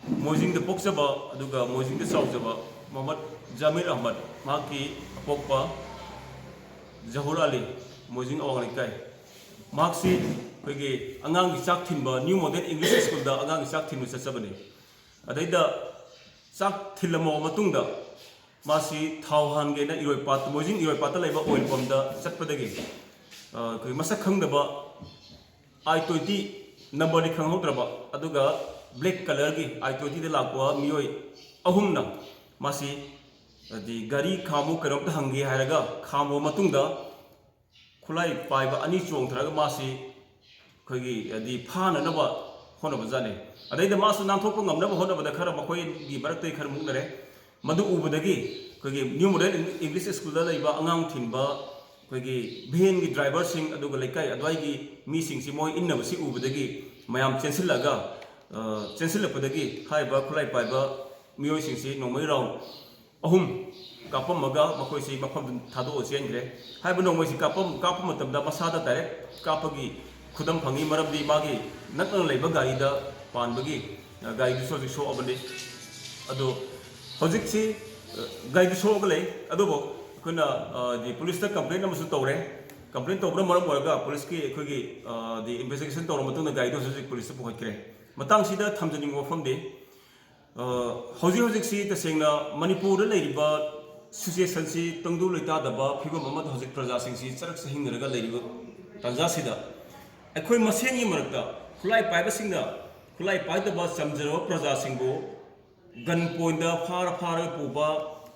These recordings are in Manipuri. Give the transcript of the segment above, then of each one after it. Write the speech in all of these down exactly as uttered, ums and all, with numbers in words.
ꯃꯣꯏꯖꯤꯡꯗ ꯄꯣꯛꯆꯕ ꯑꯗꯨꯒ ꯃꯣꯏꯖꯤꯡꯗ ꯆꯥꯎꯖꯕ ꯃꯣꯍꯝꯃꯗ ꯖꯃꯤꯔ ꯑꯍꯃꯗ, ꯃꯍꯥꯛꯀꯤ ꯑꯄꯣꯛꯄ ꯖꯍꯨꯔ ꯑꯂꯤ, ꯃꯣꯏꯖꯤꯡ ꯑꯋꯥꯡ ꯂꯩꯀꯥꯏ, ꯃꯍꯥꯛꯁꯤ ꯑꯩꯈꯣꯏꯒꯤ ꯑꯉꯥꯡꯒꯤ ꯆꯥꯛ ꯊꯤꯟꯕ, ꯅ꯭ꯌꯨ ꯃꯣꯗꯦꯜ ꯏꯪꯂꯤꯁ ꯁ꯭ꯀꯨꯜꯗ ꯑꯉꯥꯡꯒꯤ ꯆꯥꯛ ꯊꯤꯟꯕ ꯆꯠꯆꯕꯅꯤ꯫ ꯑꯗꯩꯗ ꯆꯥꯛ ꯊꯤꯜꯂꯝꯃꯕ ꯃꯇꯨꯡꯗ ꯃꯥꯁꯤ ꯊꯥꯎ ꯍꯥꯟꯒꯦꯅ ꯏꯔꯣꯏꯄꯥꯠ, ꯃꯣꯏꯖꯤꯡ ꯏꯔꯣꯏꯄꯥꯠꯇ ꯂꯩꯕ ꯑꯣꯏꯜ ꯄꯝꯗ ꯆꯠꯄꯗꯒꯤ, ꯑ, ꯑꯩꯈꯣꯏ ꯃꯁꯛ ꯈꯪꯗꯕ ꯑꯥꯏ ꯇ꯭ꯋꯦꯟꯇꯤ, ꯅꯝꯕꯔꯗꯤ ꯈꯪꯍꯧꯗ꯭ꯔꯕ, ꯑꯗꯨꯒ ꯕ꯭ꯂꯦꯛ ꯀꯂꯔꯒꯤ ꯑꯥꯏ ꯇ꯭ꯋꯦꯟꯇꯤꯗ ꯂꯥꯛꯄ ꯃꯤꯑꯣꯏ ꯑꯍꯨꯝꯅ ꯃꯥꯁꯤ, ꯍꯥꯏꯗꯤ, ꯒꯥꯔꯤ ꯈꯥꯝꯃꯨ, ꯀꯩꯅꯣꯝꯇ ꯍꯪꯒꯦ ꯍꯥꯏꯔꯒ ꯈꯥꯝꯃꯕ ꯃꯇꯨꯡꯗ ꯈꯨꯠꯂꯥꯏ ꯄꯥꯏꯕ ꯑꯅꯤ ꯆꯣꯡꯊꯔꯒ ꯃꯥꯁꯤ ꯑꯩꯈꯣꯏꯒꯤ, ꯍꯥꯏꯗꯤ, ꯐꯥꯅꯅꯕ ꯍꯣꯠꯅꯕꯖꯥꯠꯅꯤ꯫ ꯑꯗꯩꯗ ꯃꯥꯁꯨ ꯅꯥꯟꯊꯣꯛꯄ ꯉꯝꯅꯕ ꯍꯣꯠꯅꯕꯗ ꯈꯔ ꯃꯈꯣꯏꯒꯤ ꯃꯔꯛꯇꯒꯤ ꯈꯔ ꯃꯨꯛꯅꯔꯦ꯫ ꯃꯗꯨ ꯎꯕꯗꯒꯤ ꯑꯩꯈꯣꯏꯒꯤ ꯅ꯭ꯌꯨ ꯃꯣꯗꯦꯜ ꯏꯪꯂꯤꯁ ꯁ꯭ꯀꯨꯜꯗ ꯂꯩꯕ ꯑꯉꯥꯡ ꯊꯤꯟꯕ ꯑꯩꯈꯣꯏꯒꯤ ꯚꯦꯟꯒꯤ ꯗ꯭ꯔꯥꯏꯚꯔꯁꯤꯡ ꯑꯗꯨꯒ ꯂꯩꯀꯥꯏ ꯑꯗꯨꯋꯥꯏꯒꯤ ꯃꯤꯁꯤꯡꯁꯤ ꯃꯣꯏ ꯏꯟꯅꯕꯁꯤ ꯎꯕꯗꯒꯤ ꯃꯌꯥꯝ ꯆꯦꯟꯁꯤꯜꯂꯒ, ꯑ, ꯆꯦꯟꯁꯤꯜꯂꯛꯄꯗꯒꯤ ꯍꯥꯏꯔꯤꯕ ꯈꯨꯠꯂꯥꯏ ꯄꯥꯏꯕ ꯃꯤꯑꯣꯏꯁꯤꯡꯁꯤ ꯅꯣꯡꯃꯩ ꯔꯥꯎꯟ ꯑꯍꯨꯝ ꯀꯥꯞꯄꯝꯃꯒ ꯃꯈꯣꯏꯁꯤ ꯃꯐꯝꯗꯨ ꯊꯥꯗꯣꯛꯑ ꯆꯦꯟꯈ꯭ꯔꯦ꯫ ꯍꯥꯏꯔꯤꯕ ꯅꯣꯡꯃꯩꯁꯤ ꯀꯥꯞꯄ, ꯀꯥꯞꯄ ꯃꯇꯝꯗ ꯃꯁꯥꯗ ꯗꯥꯏꯔꯦꯛ ꯀꯥꯞꯄꯒꯤ ꯈꯨꯗꯝ ꯐꯪꯉꯤ, ꯃꯔꯝꯗꯤ ꯃꯥꯒꯤ ꯅꯛꯅ ꯂꯩꯕ ꯒꯥꯔꯤꯗ ꯄꯥꯟꯕꯒꯤ, ꯑ, ꯒꯥꯔꯤꯗꯨꯁꯨ ꯍꯧꯖꯤꯛ ꯁꯣꯛꯑꯕꯅꯤ꯫ ꯑꯗꯣ ꯍꯧꯖꯤꯛꯁꯤ, ꯑ, ꯒꯥꯔꯤꯗꯨ ꯁꯣꯛꯑꯒ ꯂꯩ, ꯑꯗꯨꯕꯨ ꯑꯩꯈꯣꯏꯅ, ꯑ, ꯗꯤ ꯄꯨꯂꯤꯁꯇ ꯀꯝꯄ꯭ꯂꯦꯟ ꯑꯃꯁꯨ ꯇꯧꯔꯦ꯫ ꯀꯝꯄ꯭ꯂꯦꯟ ꯇꯧꯕꯅ ꯃꯔꯝ ꯑꯣꯏꯔꯒ ꯄꯨꯂꯤꯁꯀꯤ ꯑꯩꯈꯣꯏꯒꯤ, ꯑ, ꯗꯤ ꯏꯟꯚꯦꯁꯇꯤꯒꯦꯁꯟ ꯇꯧꯔ ꯃꯇꯨꯡꯗ ꯒꯥꯔꯤꯗꯨ ꯍꯧꯖꯤꯛ ꯍꯧꯖꯤꯛ ꯄꯨꯂꯤꯁꯇ ꯄꯨꯈꯠꯈ꯭ꯔꯦ꯫ ꯃꯇꯥꯡꯁꯤꯗ ꯊꯝꯖꯅꯤꯡꯕ ꯋꯥꯐꯝꯗꯤ, ꯑ, ꯍꯧꯖꯤꯛ ꯍꯧꯖꯤꯛꯁꯤ ꯇꯁꯦꯡꯅ ꯃꯅꯤꯄꯨꯔꯗ ꯂꯩꯔꯤꯕ ꯁꯤꯆꯨꯋꯦꯁꯟꯁꯤ ꯇꯪꯗꯨ ꯂꯩꯇꯥꯗꯕ ꯐꯤꯕꯝ ꯑꯃꯗ ꯍꯧꯖꯤꯛ ꯄ꯭ꯔꯖꯥꯁꯤꯡꯁꯤ ꯆꯔꯛ ꯆꯍꯤꯡꯅꯔꯒ ꯂꯩꯔꯤꯕ ꯇꯥꯟꯖꯥꯁꯤꯗ ꯑꯩꯈꯣꯏ ꯃꯁꯦꯟꯒꯤ ꯃꯔꯛꯇ ꯈꯨꯠꯂꯥꯏ ꯄꯥꯏꯕꯁꯤꯡꯅ ꯈꯨꯠꯂꯥꯏ ꯄꯥꯏꯗꯕ ꯆꯝꯖꯔꯕ ꯄ꯭ꯔꯖꯥꯁꯤꯡꯕꯨ ꯒꯟ ꯄꯣꯏꯟꯗ ꯐꯥꯔ ꯐꯥꯔꯒ ꯄꯨꯕ,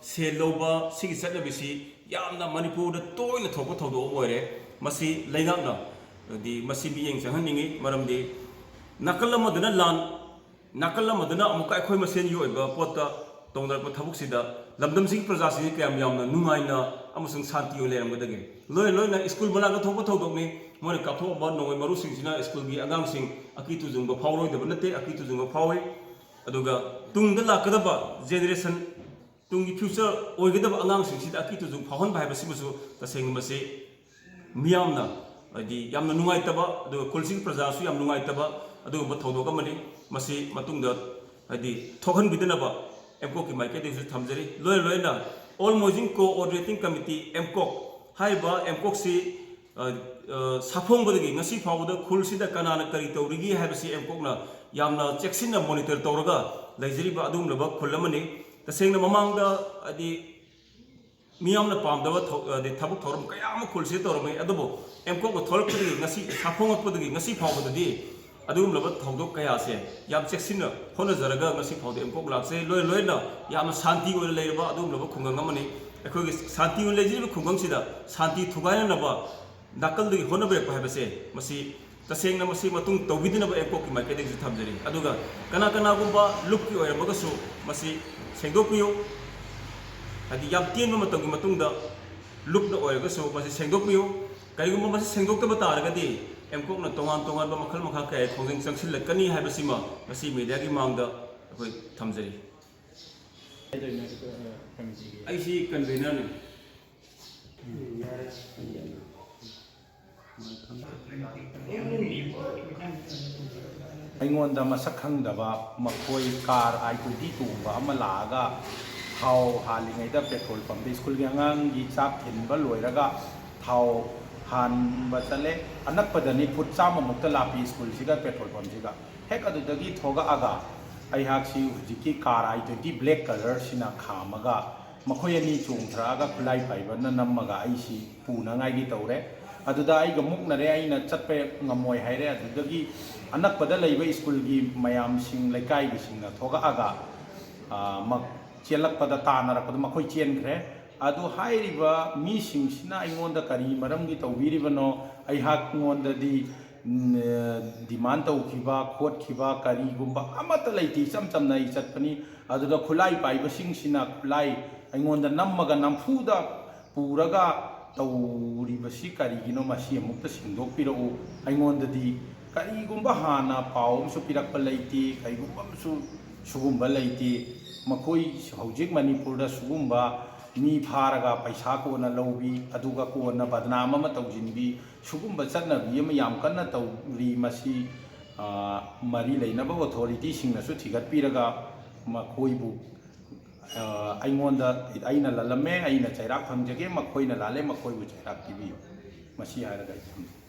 ꯁꯦꯜ ꯂꯧꯕ, ꯁꯤꯒꯤ ꯆꯠꯅꯕꯤꯁꯤ ꯌꯥꯝꯅ ꯃꯅꯤꯄꯨꯔꯗ ꯇꯣꯏꯅ ꯊꯣꯛꯄ ꯊꯧꯗꯣꯛ ꯑꯃ ꯑꯣꯏꯔꯦ꯫ ꯃꯁꯤ ꯂꯩꯉꯥꯛꯅ, ꯍꯥꯏꯗꯤ, ꯃꯁꯤ ꯃꯤꯠꯌꯦꯡ ꯆꯪꯍꯟꯅꯤꯡꯉꯤ, ꯃꯔꯝꯗꯤ ꯅꯥꯀꯜ ꯑꯃꯗꯅ ꯂꯥꯟ, ꯅꯥꯀꯜ ꯑꯃꯗꯅ ꯑꯃꯨꯛꯀ ꯑꯩꯈꯣꯏ ꯃꯁꯦꯟꯒꯤ ꯑꯣꯏꯕ ꯄꯣꯠꯇ ꯇꯧꯅꯔꯛꯄ ꯊꯕꯛꯁꯤꯗ ꯂꯝꯗꯝꯁꯤꯒꯤ ꯄ꯭ꯔꯖꯥꯁꯤꯡꯁꯤ ꯀꯌꯥꯝ ꯌꯥꯝꯅ ꯅꯨꯡꯉꯥꯏꯅ ꯑꯃꯁꯨꯡ ꯁꯥꯟꯇꯤ ꯑꯣꯏꯅ ꯂꯩꯔꯝꯒꯗꯒꯦ? ꯂꯣꯏꯅ ꯂꯣꯏꯅ ꯁ꯭ꯀꯨꯜ ꯃꯅꯥꯛꯇ ꯊꯣꯛꯄ ꯊꯧꯗꯣꯛꯅꯤ꯫ ꯃꯣꯏꯅ ꯀꯥꯞꯊꯣꯛꯑꯕ ꯅꯣꯡꯃꯩ ꯃꯔꯨꯁꯤꯡꯁꯤꯅ ꯁ꯭ꯀꯨꯜꯒꯤ ꯑꯉꯥꯡꯁꯤꯡ ꯑꯀꯤ ꯇꯨꯖꯨꯡꯕ ꯐꯥꯎꯔꯣꯏꯗꯕ ꯅꯠꯇꯦ, ꯑꯀꯤ ꯇꯨꯖꯨꯡꯕ ꯐꯥꯎꯏ꯫ ꯑꯗꯨꯒ ꯇꯨꯡꯗ ꯂꯥꯛꯀꯗꯕ ꯖꯦꯅꯦꯔꯦꯁꯟ, ꯇꯨꯡꯒꯤ ꯐ꯭ꯌꯨꯆꯔ ꯑꯣꯏꯒꯗꯕ ꯑꯉꯥꯡꯁꯤꯡꯁꯤꯗ ꯑꯀꯤ ꯇꯨꯖꯨꯡ ꯐꯥꯎꯍꯟꯕ ꯍꯥꯏꯕꯁꯤꯃꯁꯨ ꯇꯁꯦꯡꯅ ꯃꯁꯤ ꯃꯤꯌꯥꯝꯅ, ꯍꯥꯏꯗꯤ, ꯌꯥꯝꯅ ꯅꯨꯡꯉꯥꯏꯇꯕ, ꯑꯗꯨꯒ ꯈꯨꯜꯁꯤꯒꯤ ꯄ꯭ꯔꯖꯥꯁꯨ ꯌꯥꯝ ꯅꯨꯡꯉꯥꯏꯇꯕ ꯑꯗꯨꯒꯨꯝꯕ ꯊꯧꯗꯣꯛ ꯑꯃꯅꯤ꯫ ꯃꯁꯤ ꯃꯇꯨꯡꯗ ꯍꯥꯏꯗꯤ ꯊꯣꯛꯍꯟꯕꯤꯗꯅꯕ ꯑꯦꯝꯀꯣꯛꯀꯤ ꯃꯥꯏꯀꯩꯗꯒꯤꯁꯨ ꯊꯝꯖꯔꯤ꯫ ꯂꯣꯏꯅ ꯂꯣꯏꯅ All Moyinjing Coordinating Committee, ꯑꯦꯝꯀꯣꯛ ꯍꯥꯏꯔꯤꯕ ꯑꯦꯝꯀꯣꯛꯁꯤ, ꯑ, ꯑ, ꯁꯥꯐꯣꯡꯕꯗꯒꯤ ꯉꯁꯤ ꯐꯥꯎꯕꯗ ꯈꯨꯜꯁꯤꯗ ꯀꯅꯥꯅ ꯀꯔꯤ ꯇꯧꯔꯤꯒꯦ ꯍꯥꯏꯕꯁꯤ ꯑꯦꯝꯀꯣꯛꯅ ꯌꯥꯝꯅ ꯆꯦꯛꯁꯤꯟꯅ monitor ꯇꯧꯔꯒ ꯂꯩꯖꯔꯤꯕ ꯑꯗꯨꯒꯨꯝꯂꯕ ꯈꯨꯜ ꯑꯃꯅꯤ꯫ ꯇꯁꯦꯡꯅ ꯃꯃꯥꯡꯗ ꯍꯥꯏꯗꯤ ꯃꯤꯌꯥꯝꯅ ꯄꯥꯝꯗꯕ ꯊꯧ-, ꯑꯗꯩ ꯊꯕꯛ ꯊꯧꯔꯝ ꯀꯌꯥ ꯑꯃ ꯈꯨꯜꯁꯤꯗ ꯇꯧꯔꯝꯃꯤ꯫ ꯑꯗꯨꯕꯨ ꯑꯦꯝꯀꯣꯛꯅ ꯊꯣꯛꯂꯛꯄꯗꯒꯤ ꯉꯁꯤ, ꯁꯥꯐꯣꯡꯉꯛꯄꯗꯒꯤ ꯉꯁꯤ ꯐꯥꯎꯕꯗꯗꯤ ꯑꯗꯨꯒꯨꯝꯂꯕ ꯊꯧꯗꯣꯛ ꯀꯌꯥꯁꯦ ꯌꯥꯝ ꯆꯦꯛꯁꯤꯟꯅ ꯍꯣꯠꯅꯖꯔꯒ ꯉꯁꯤ ꯐꯥꯎꯗ ꯑꯦꯝꯀꯣꯛ ꯂꯥꯛꯆꯩ꯫ ꯂꯣꯏ ꯂꯣꯏꯅ ꯌꯥꯝꯅ ꯁꯥꯟꯇꯤ ꯑꯣꯏꯅ ꯂꯩꯔꯕ ꯑꯗꯨꯒꯨꯝꯂꯕ ꯈꯨꯡꯒꯪ ꯑꯃꯅꯤ꯫ ꯑꯩꯈꯣꯏꯒꯤ ꯁꯥꯟꯇꯤ ꯑꯣꯏꯅ ꯂꯩꯖꯔꯤꯕ ꯈꯨꯡꯒꯪꯁꯤꯗ ꯁꯥꯟꯇꯤ ꯊꯨꯒꯥꯏꯅꯅꯕ ꯅꯥꯀꯜꯗꯒꯤ ꯍꯣꯠꯅꯕꯤꯔꯛꯄ ꯍꯥꯏꯕꯁꯦ ꯃꯁꯤ ꯇꯁꯦꯡꯅ ꯃꯁꯤ ꯃꯇꯨꯡ ꯇꯧꯕꯤꯗꯅꯕ ꯑꯦꯝꯀꯣꯛꯀꯤ ꯃꯥꯏꯀꯩꯗꯒꯤꯁꯨ ꯊꯝꯖꯔꯤ꯫ ꯑꯗꯨꯒ ꯀꯅꯥ ꯀꯅꯥꯒꯨꯝꯕ ꯂꯨꯞꯀꯤ ꯑꯣꯏꯔꯝꯃꯒꯁꯨ ꯃꯁꯤ ꯁꯦꯡꯗꯣꯛꯄꯤꯌꯨ꯫ ꯍꯥꯏꯗꯤ ꯌꯥꯝ ꯇꯦꯟꯕ ꯃꯇꯝꯒꯤ ꯃꯇꯨꯡꯗ ꯂꯨꯞꯅ ꯑꯣꯏꯔꯒꯁꯨ ꯃꯁꯤ ꯁꯦꯡꯗꯣꯛꯄꯤꯌꯨ꯫ ꯀꯔꯤꯒꯨꯝꯕ ꯃꯁꯤ ꯁꯦꯡꯗꯣꯛꯇꯕ ꯇꯥꯔꯒꯗꯤ ꯑꯦꯝꯀꯣꯛꯅ ꯇꯣꯉꯥꯟ ꯇꯣꯉꯥꯟꯕ ꯃꯈꯜ ꯃꯈꯥ ꯀꯌꯥ ꯈꯣꯡꯖꯪ ꯆꯪꯁꯤꯜꯂꯛꯀꯅꯤ ꯍꯥꯏꯕꯁꯤꯃ ꯉꯁꯤ ꯃꯦꯗꯤꯌꯥꯒꯤ ꯃꯥꯡꯗ ꯑꯩꯈꯣꯏ ꯊꯝꯖꯔꯤ꯫ ꯑꯩꯁꯤ convenerꯅꯤ꯫ ꯑꯩꯉꯣꯟꯗ ꯃꯁꯛ ꯈꯪꯗꯕ ꯃꯈꯣꯏ ꯀꯥꯔ ꯑꯥꯏ ꯇ꯭ꯋꯦꯟꯇꯤ ꯇꯣꯡꯕ ꯑꯃ ꯂꯥꯛꯑꯒ ꯊꯥꯎ ꯍꯥꯜꯂꯤꯉꯩꯗ ꯄꯦꯇ꯭ꯔꯣꯜ ꯄꯝꯗ ꯁ꯭ꯀꯨꯜꯒꯤ ꯑꯉꯥꯡꯒꯤ ꯆꯥꯛ ꯊꯤꯟꯕ ꯂꯣꯏꯔꯒ ꯊꯥꯎ ꯍꯥꯟꯕ ꯆꯠꯂꯦ꯫ ꯑꯅꯛꯄꯗꯅꯤ, ꯐꯨꯠ ꯆꯥꯝꯃꯃꯨꯛꯇ ꯂꯥꯞꯄꯤ ꯁ꯭ꯀꯨꯜꯁꯤꯒ ꯄꯦꯇ꯭ꯔꯣꯜ ꯄꯝꯁꯤꯒ꯫ ꯍꯦꯛ ꯑꯗꯨꯗꯒꯤ ꯊꯣꯛꯂꯛꯑꯒ ꯑꯩꯍꯥꯛꯁꯤ ꯍꯧꯖꯤꯛꯀꯤ ꯀꯥꯔ ꯑꯥꯏ ꯇ꯭ꯋꯦꯟꯇꯤ ꯕ꯭ꯂꯦꯛ ꯀꯂꯔꯁꯤꯅ ꯈꯥꯝꯃꯒ ꯃꯈꯣꯏ ꯑꯅꯤ ꯆꯣꯡꯊꯔꯛꯑꯒ ꯈꯨꯠꯂꯥꯏ ꯄꯥꯏꯕꯅ ꯅꯝꯃꯒ ꯑꯩꯁꯤ ꯄꯨꯅꯉꯥꯏꯒꯤ ꯇꯧꯔꯦ꯫ ꯑꯗꯨꯗ ꯑꯩꯒ ꯃꯨꯛꯅꯔꯦ꯫ ꯑꯩꯅ ꯆꯠꯄ ꯉꯝꯃꯣꯏ ꯍꯥꯏꯔꯦ꯫ ꯑꯗꯨꯗꯒꯤ ꯑꯅꯛꯄꯗ ꯂꯩꯕ ꯁ꯭ꯀꯨꯜꯒꯤ ꯃꯌꯥꯝꯁꯤꯡ, ꯂꯩꯀꯥꯏꯒꯤꯁꯤꯡꯅ ꯊꯣꯛꯂꯛꯑꯒ, ꯑ, ꯃ-, ꯆꯦꯜꯂꯛꯄꯗ, ꯇꯥꯟꯅꯔꯛꯄꯗ ꯃꯈꯣꯏ ꯆꯦꯟꯈ꯭ꯔꯦ꯫ ꯑꯗꯨ ꯍꯥꯏꯔꯤꯕ ꯃꯤꯁꯤꯡꯁꯤꯅ ꯑꯩꯉꯣꯟꯗ ꯀꯔꯤ ꯃꯔꯝꯒꯤ ꯇꯧꯕꯤꯔꯤꯕꯅꯣ? ꯑꯩꯍꯥꯛꯉꯣꯟꯗꯗꯤ, ꯎꯝ, ꯑ, demand ꯇꯧꯈꯤꯕ ꯈꯣꯠꯈꯤꯕ ꯀꯔꯤꯒꯨꯝꯕ ꯑꯃꯠꯇ ꯂꯩꯇꯦ꯫ ꯏꯆꯝ ꯆꯝꯅ ꯑꯩ ꯆꯠꯄꯅꯤ꯫ ꯑꯗꯨꯗ ꯈꯨꯠꯂꯥꯏ ꯄꯥꯏꯕꯁꯤꯡꯁꯤꯅ ꯈꯨꯠꯂꯥꯏ ꯑꯩꯉꯣꯟꯗ ꯅꯝꯃꯒ ꯅꯝꯐꯨꯗ ꯄꯨꯔꯒ ꯇꯧꯔꯤꯕꯁꯤ ꯀꯔꯤꯒꯤꯅꯣ? ꯃꯁꯤ ꯑꯃꯨꯛꯇ ꯁꯦꯡꯗꯣꯛꯄꯤꯔꯛꯎ꯫ ꯑꯩꯉꯣꯟꯗꯗꯤ ꯀꯔꯤꯒꯨꯝꯕ ꯍꯥꯟꯅ ꯄꯥꯎ ꯑꯃꯁꯨ ꯄꯤꯔꯛꯄ ꯂꯩꯇꯦ, ꯀꯔꯤꯒꯨꯝꯕ ꯑꯃꯁꯨ ꯁꯤꯒꯨꯝꯕ ꯂꯩꯇꯦ꯫ ꯃꯈꯣꯏ ꯍꯧꯖꯤꯛ ꯃꯅꯤꯄꯨꯔꯗ ꯁꯤꯒꯨꯝꯕ ꯃꯤ ꯐꯥꯔꯒ ꯄꯩꯁꯥ ꯀꯣꯟꯅ ꯂꯧꯕꯤ, ꯑꯗꯨꯒ ꯀꯣꯟꯅ ꯕꯗꯅꯥꯝ ꯑꯃ ꯇꯧꯁꯤꯟꯕꯤ, ꯁꯤꯒꯨꯝꯕ ꯆꯠꯅꯕꯤ ꯑꯃ ꯌꯥꯝ ꯀꯟꯅ ꯇꯧꯔꯤ꯫ ꯃꯁꯤ ꯑ, ꯃꯔꯤ ꯂꯩꯅꯕ ꯑꯣꯊꯣꯔꯤꯇꯤꯁꯤꯡꯅꯁꯨ ꯊꯤꯒꯠꯄꯤꯔꯒ ꯃꯈꯣꯏꯕꯨ, ꯑ, ꯑꯩꯉꯣꯟꯗ, ꯑꯩꯅ ꯂꯜꯂꯝꯃꯦ, ꯑꯩꯅ ꯆꯩꯔꯥꯛ ꯐꯪꯖꯒꯦ, ꯃꯈꯣꯏꯅ ꯂꯥꯜꯂꯦ, ꯃꯈꯣꯏꯕꯨ ꯆꯩꯔꯥꯛ ꯄꯤꯕꯤꯌꯨ꯫ ꯃꯁꯤ ꯍꯥꯏꯔꯒ ꯑꯩ ꯊꯝꯖꯒꯦ꯫